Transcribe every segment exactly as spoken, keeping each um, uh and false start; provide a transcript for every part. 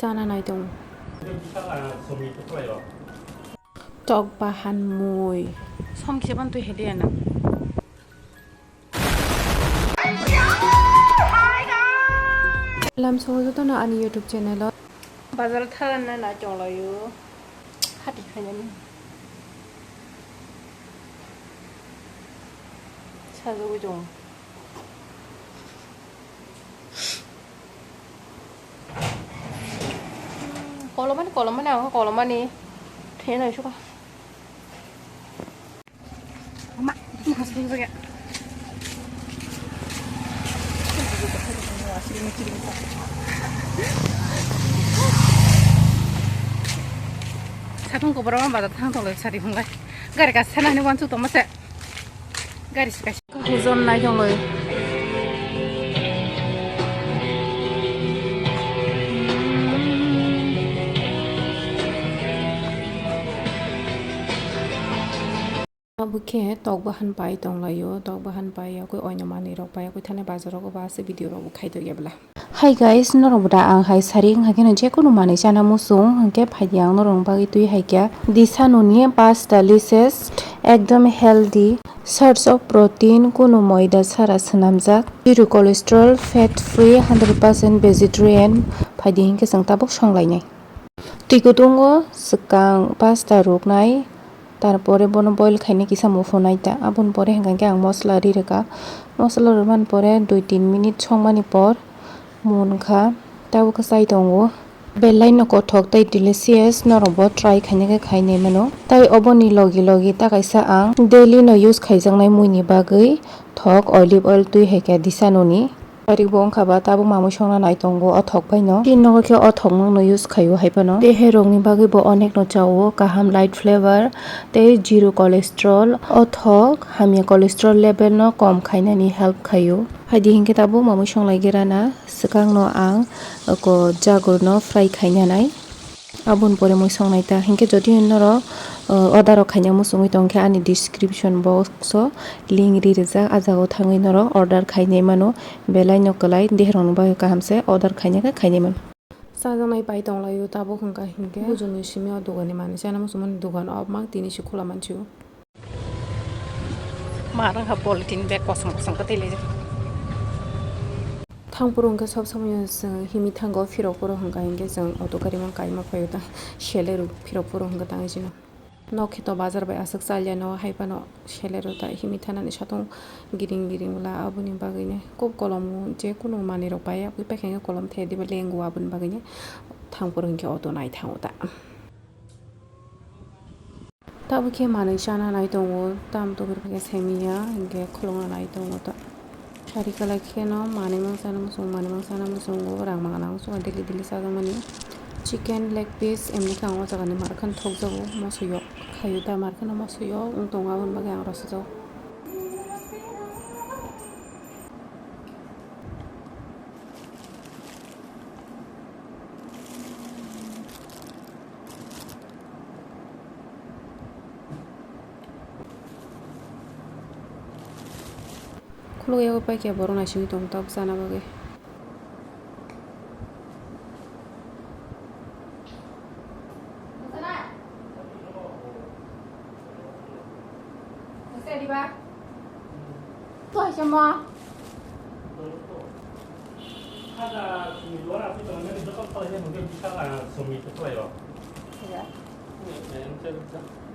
Chana nai tongo. Tok bahan mui. Som khe ban twi hede ano. Lamsongo jotono ani YouTube channel o. Bazar thalanna nai tonglaio. Hati khainani. Sajagwi tongo. Kolomani, kolomani, ang kolomani. Thena isuka. Ama, itu khas dulu ya. Sakung koborok ma bazar thang tonglo sari hungai. Gari ka sana ni wansu tongma se. Gari sika. Hujom nai tonglo. Abo khe tok bahan pai tonglaio, tok bahan pai yakui oino manwi rok pai yakui thani bazar rogo ba se video rok bo khai tongya bwla. Hi guys, norok bo da ang hai sari wngkha khe no je kunu manwi chana muchung hwnkhe phaidi ang norok ni bagwi twi hai khe Disano ni pasta licest ekdom healthy, source of protein, kunu moida sara swnamjak, zero cholesterol, fat free, hundred percent vegetarian, phaidi hinkhe chwng tabuk songlainai. Twi kutungo swkang pasta ruknai, tarpore bono boil khainai kisa muphunai ta, aboni pore hwnkha khe ang mosla ri rwkha, mosla rwmani pore dui tin minute songmani por munkha, tabuk khe chai tongo. Belai no kothok tei delicious, norok bo try khaina khe khainai mano. Tei oboni logi logi ta kaisa ang daily no use khaijaknai muini bagwi thok olive oil twi hai khe Disano ni. Tarik bo wngkha ba tabuk mamui songna nai tongo o thok bai no. Tin nogo khe o thok no use khaio hai phano. Dehe rok ni bagwi bo onek no chao, kaham light flavor tei zero cholesterol. O thok hamya cholesterol level no kom khainani help khaio. Phaidi hinkhe tabuk mamui songlai gerana. Swkang no ang oko jagor no fry khaina nai. Aboni pore mui songnai ta. Hinkhe jodi norok, uh, order rok khaina muchungwi tongkhe ani description box o link ri rijak. Ah jagao thangwi norok order khainai mano. Belai no kwlai deherok ni bagwi kaham se order khaina khe khainai mano. Chajaknai pai tonglaio tabuk hwnkha hinkhe. Bujoni simi o dogan ni manwi chana muchungmani dogan o mang tini se khula manchio. Ma rang ha polythene bag kosong kosong kwtwi le. Thang phuru hwnkhe sob somoi chwng himi thango phirok phuru hwnkha hinkhe chwng auto gari mang kaima phaio ta sele rw phirok phuru hwnkha tangwi chino. Nok khe to bazar bai aswk chalia no hai phano sele rw ta himi thanani satung giring giring bwla aboni bagwi ne kub kolom je kunu manwi rok pai aboni paikha hwnkhe kolom the diba lengo aboni bagwi ne thang phuru hwnkhe auto nai thango ta. Tabuk khe manwi chana nai tongo, tam tubur khe semiya, hinkhe khulukna nai tongo ta. Sari kwlai kheno manwi mang chana muchung, manwi mang chana muchungo, rang mang nang muchungo daily daily chajakmani. Chicken leg piece, emni khe ang o jaga ni mar kheno thokjago, moso yok khaio ta, mar kheno moso yok wng tongo, aboni bagwi ang rw sijak. Khuluk yago paikya borok naisingwi tongo tabuk chana bagwi.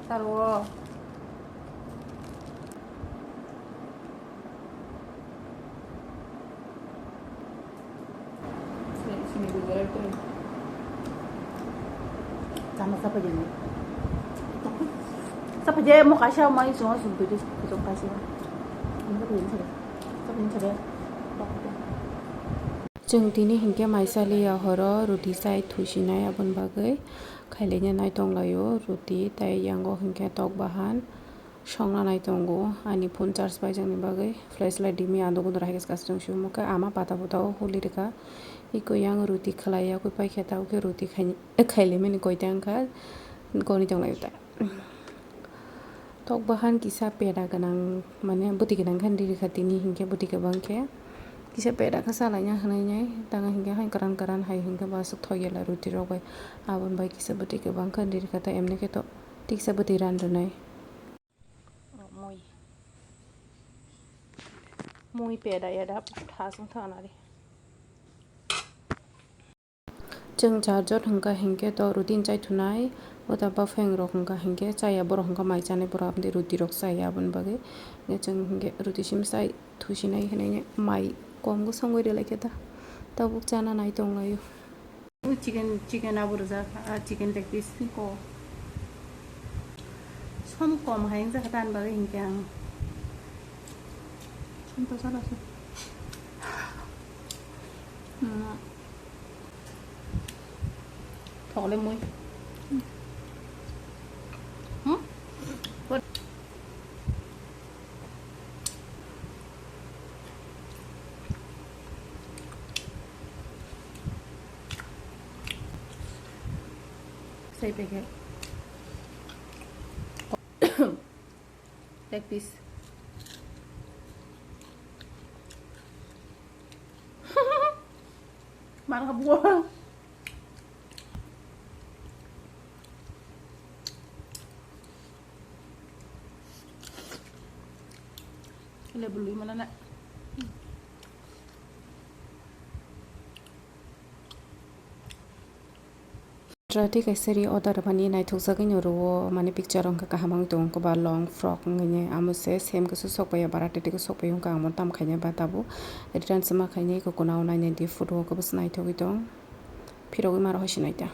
Taro. Sama sapa jadi? Sapa jadi mau kasih mau itu semua sumpah itu kosong kasih. Ini apa ini sapa? Sapa ini sapa? Chwng tini hinkhe maisaliya horo ruti chai thusinai aboni bagwi khailaina nai tonglaio ruti tei yango hinkhe tok bahan. Songna nai tongo, ani phone charge paijakni bagwi flashlight dimi ang dukundra hai khe kaisa chwng simo khe ama pata pata o holi rwkha. Eko yang ruti khlai yakwi paikha tabukhe ruti khaini, eh, khailaimani koita wngkha, goni tonglaio ta. Tok bahan kisa peda gwnang, mane bwtwi gwnang khe ri rwkha tini hinkhe bwtwi kwbang khe. Kisa peda khe salaina hwnwi nai, tanga hinkhe hai kwran kwran hai hinkhe bo aswk thok yala ruti rok bai. Aboni bai kisa bwtwi kwbang khe riri khe ta emni khe to tiksa bwtwi ran rwnai. Mui. Mui peda yada thasung thana ri. Chwng charjon hwnkha hinkhe to ruti chai thunai, o ta buphang rok hwnkha hinkhe chaya, borok hwnkha mai chanai, borok aboni ruti rok chaya aboni bagwi. Hinkhe chwng hinkhe ruti simi chai thusinai hinwi mai kom go songwi rwlai khe ta tabuk chana nai tonglaio. Chicken, chicken abo rwjak, ah, chicken leg piece ni ko. Som kom hai wngjakha tani bagwi hinkhe ang. Som to sala se. Hmm. Thok le mui. Hmm? Sei packet. Leg piece. Mar habo. Level lui mana na. Try kaisa ri order mani naithokjagwi no rwo, mani picture wngkha kaham wng tongo, ba long frock wngwi amo se same khe sok paiya, bara tete khe sok paiya wngkha, ang bono tamo khaina ba tabuk return se ma khainai, eko kono nainai di photo o khe bwswk naithogwi tong, phirogwi ma rw hai se naita.